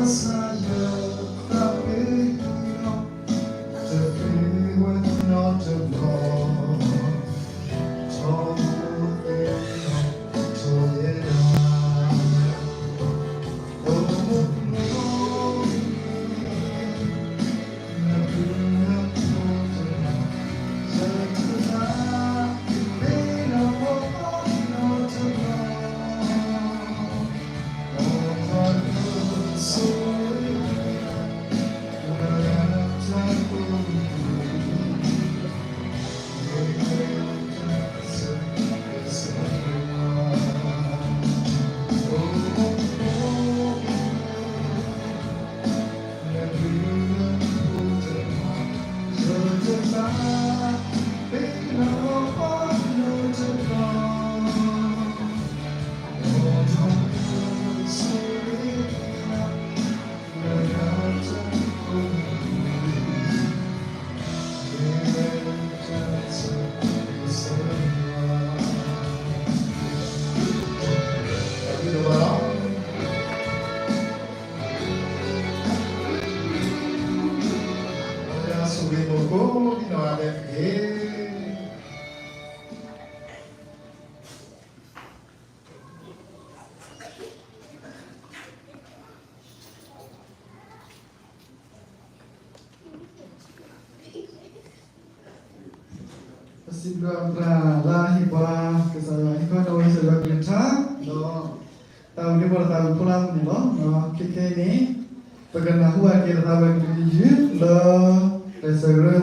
ပစံးဘျုးအသးလၢအဟ့ၣ်ပှၤ ကစၢ်ယွၤဟ့ၣ်ခီဟ့ၣ်နီၤဝဲကစၢ်ယွၤကလုၢ်ကထါ ဒီးတၢ်အိၣ်မူပှၤဒီးတၢ်အိၣ်ဖှိၣ်လၢအမုာ်န့ၣ်လီၤ. ခဲခဲအံၤန့ၣ် ပကနၢ်ဟူဘၣ်က့ၤပသးဝဲကလုာ်ကလုာ်လၢ ကစၢ်ယွၤ